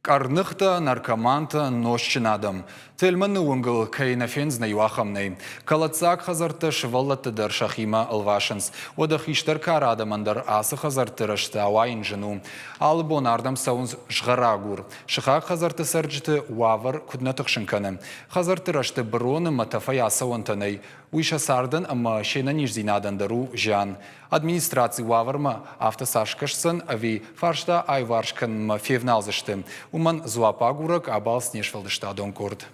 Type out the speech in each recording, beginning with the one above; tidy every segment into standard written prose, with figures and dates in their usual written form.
Къӕрныхтӕ, наркомантӕ, нозтджын адӕм. Тельманы уынгыл кӕй нӕ фендзынӕ, иу ахӕм нӕй. Кӕлӕддзаг хӕдзӕрттӕ сывӕллӕтты дӕр сӕхимӕ ӕлвасынц. Уӕдӕ хистӕр кары адӕмӕн дӕр ацы хӕдзӕртты рӕзты ауайын зын у. Алы бон ардӕм цӕуынц згъӕрагур. Сыхаг хӕдзӕртты цӕрджыты уавӕр куыд нӕ тыхсын кӕны? Хӕдзӕртты рӕзты быроны ӕмӕ тӕфӕй ацӕуӕнтӕ нӕй. Уый сӕ цардӕн ӕмӕ се нӕниздзинадӕн дӕр у зиан. Администраци уавӕрмӕ афтӕ цас кӕсдзӕн ӕви фарста аиуварс кӕнынмӕ февналдзысты, уымӕн дзуапп агурӕг абалц не сфӕлдыстадон къорд.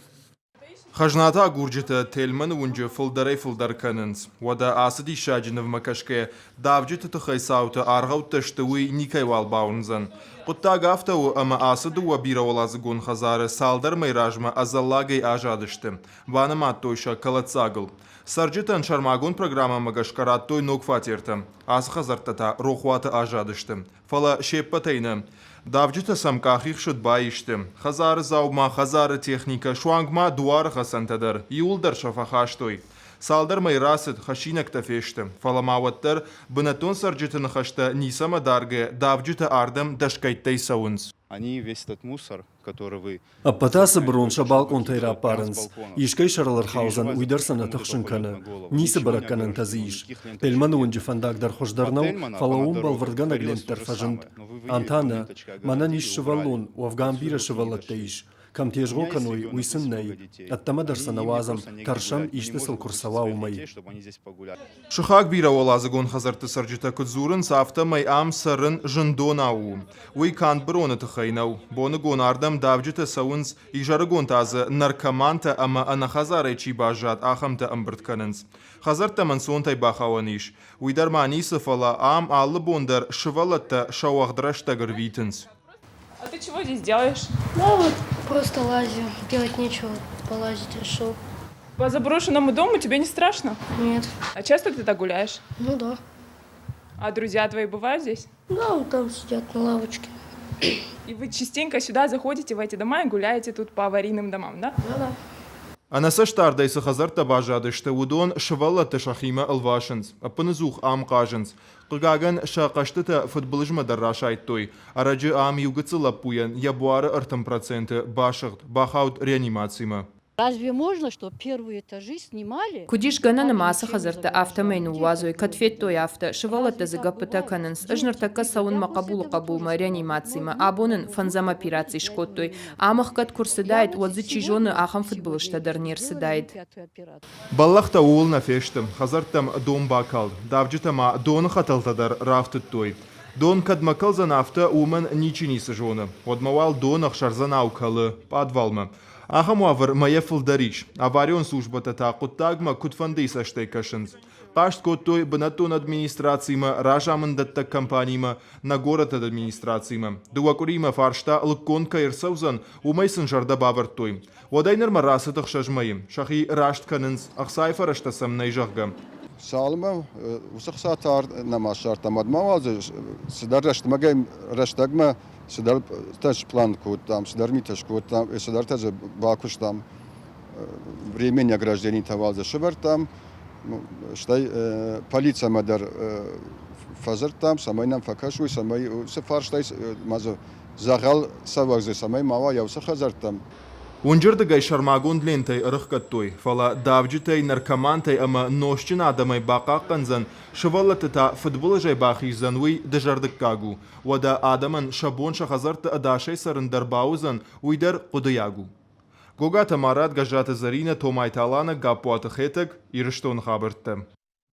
Хӕзнатӕ агурджытӕ Тельманы уынджы фылдӕрӕй-фылдӕр кӕнынц. Уӕдӕ ацы диссаджы нывмӕ кӕсгӕйӕ, давджыты тыххӕй цаутӕ аргъӕуттӕ сты, уый никӕйуал бауырндзӕн. Хъуыддаг афтӕ у, ӕмӕ ацы дыууӕ бирӕуӕладзыгон хӕдзары цалдӕр мӕй размӕ ӕдзӕллагӕй азадысты. Банымадтой сӕ кӕлӕддзагыл. Цӕрджытӕн сӕрмагонд программӕмӕ гӕсгӕ радтой ног фатертӕ. Ацы хӕдзӕрттӕ та рохуаты аззадысты. Фӕлӕ се ппӕтӕй нӕ. Давджытӕ сӕм къахихсыд баисты. Хӕдзары дзаума, хӕдзары техникӕ, суанг ма дуары хӕцӕнтӕ дӕр, иууылдӕр сӕ фӕхастой. Цалдӕр мӕй рацыд, хӕссинӕгтӕ фесты. Фӕлӕ ма уӕддӕр бынӕттон цӕрджыты ныхӕстӕ ницӕмӕ даргӕ давджытӕ ардӕм дӕсгӕйттӕй цӕуынц. Они весь этот мусор, который вы Ӕппӕт ацы бырон сӕ балкъонтӕй раппарынц. Искӕй сӕрыл ӕрхаудзӕн, уый дӕр сӕ нӕ тыхсын кӕны. Ницы бӕрӕггӕнӕнтӕ дзы ис. Тельманы уынджы фӕндаг дӕр хуыздӕр нӕу, фӕлӕ уым бӕлвырдгӕнӕг лент дӕр фӕзынд. Ам та нӕ. Мӕнӕн ис сывӕллон, уӕвгӕ ам бирӕ сывӕллӕттӕ ис. Кӕм тезгъо кӕной, уый сын нӕй. Ӕддӕмӕ дӕр сӕ нӕ уадзӕм, тӕрсӕм, исты сыл куы рцӕуа, уымӕй. Сыхаг бирӕуӕладзыгон хӕдзӕртты цӕрджытӕ куыд дзурынц, афтӕмӕй ам цӕрын зындонау у. Уый канд быроны тыххӕй нӕу. Боныгон ардӕм давджытӕ цӕуынц, изӕрыгон та дзы наркомантӕ ӕмӕ ӕнӕхӕдзарӕй чи баззад, ахӕмтӕ ӕмбырд кӕнынц. Хӕдзӕрттӕм ӕнцонтӕй бахауӕн ис. Уый дӕр ма ницы, фӕлӕ ам алы бон дӕр сывӕллӕттӕ сӕ уӕгъд рӕстӕг ӕрвитынц. А ты чего здесь делаешь? Ну вот просто лазю, делать нечего, полазить решил. По заброшенному дому тебе не страшно? Нет. А часто ты так гуляешь? Ну да. А друзья твои бывают здесь? Да, вот там сидят на лавочке. И вы частенько сюда заходите, в эти дома, и гуляете тут по аварийным домам, да? Ну да. Ӕнӕцӕстдардӕй цы хӕдзӕрттӕ баззадысты, уыдон сывӕллӕтты сӕхимӕ ӕлвасынц, ӕппыныдзух ам хъазынц. Хъыгагӕн, сӕ хъӕзтытӕ фыдбылызмӕ дӕр расайдтой. Ӕрӕджы ам иу гыццыл лӕппуйӕн йӕ буары 30% басыгъд, бахауд реанимацимӕ. Разве можно, что первые этажи снимали? Куыд ис гӕнӕн ӕмӕ ацы хӕдзӕрттӕ афтӕмӕй ныууадзой, кӕд федтой афтӕ, сывӕллӕттӕ дзы гӕппытӕ кӕнынц. Ӕз ныртӕккӕ цӕуын мӕ хъӕбулы хъӕбулмӕ реанимацимӕ. Абон ын фӕндзӕм операци скодтой. Ам ӕхгӕд куы рцыдаид, уӕд дзы чи зоны, ахӕм фыдбылызтӕ дӕр не рцыдаид. Бӕллӕхтӕ ууыл нӕ фесты, хӕдзӕрттӕм дон бакалд, давджытӕ ма доны хӕтӕлтӕ дӕр рафтыдтой. Дон кӕдмӕ кӕлдзӕн афтӕ, уымӕн ничи ницы зоны. Уӕдмӕ уал дон ӕхсӕрдзӕнау кӕлы пъадвалмӕ. Ахӕм уавӕр мӕйӕ фылдӕр ис. Аварион службӕтӕ та хъуыддагмӕ куыдфӕндыйы цӕстӕй кӕсынц. Хъаст кодтой бынӕттон администрацимӕ, разамынддӕттӕг компанимӕ, нӕ горӕты администрацимӕ. Дыууӕ къуыримӕ фарста лыггонд кӕй ӕрцӕудзӕн, уымӕй сын зӕрдӕ бавӕрдтой. Уӕдӕй нырмӕ рацыд ӕхсӕз мӕйы. Сӕхи раст кӕнынц, ӕхцайы фӕрӕзтӕ сӕм нӕй, зӕгъгӕ. Цалынмӕ уыцы хцатӕ нӕма ссардтам, уӕдмӕ уал дзы цыдӕр рӕстӕгмӕ цыдӕртӕ сплан кодтам, цыдӕр митӕ скодтам, цыдӕртӕ дзы бакуыстам. Временный огражденитӕ уал дзы сӕвӕрдтам, стӕй полицӕмӕ дӕр фӕдзырдтам, цӕмӕй нӕм фӕкӕсой, цӕмӕй уыцы фарстӕй ма дзы дзӕгъӕл цӕвӕг дзы цӕмӕй ма уа йӕ уыцы хӕдзӕрттӕм. Уынджырдыгӕй сӕрмагонд лентӕй ӕрыхгӕдтой, фӕлӕ давджытӕй, наркомантӕй ӕмӕ нозтджын адӕмӕй бахъахъхъӕндзӕн, сывӕллӕтты та фыдбылызӕй бахиздзӕн, уый дызӕрдыггаг у. Уӕдӕ адӕмӕн сӕ бон сӕ хӕдзӕртты ӕдасӕй цӕрын дӕр бауыдзӕн, уый дӕр хъуыдыйаг у. Гогаты Марат, Гӕззаты Зӕринӕ, Томайты Алана, Гаппуаты Хетӕг, Ирыстоны хабӕрттӕ.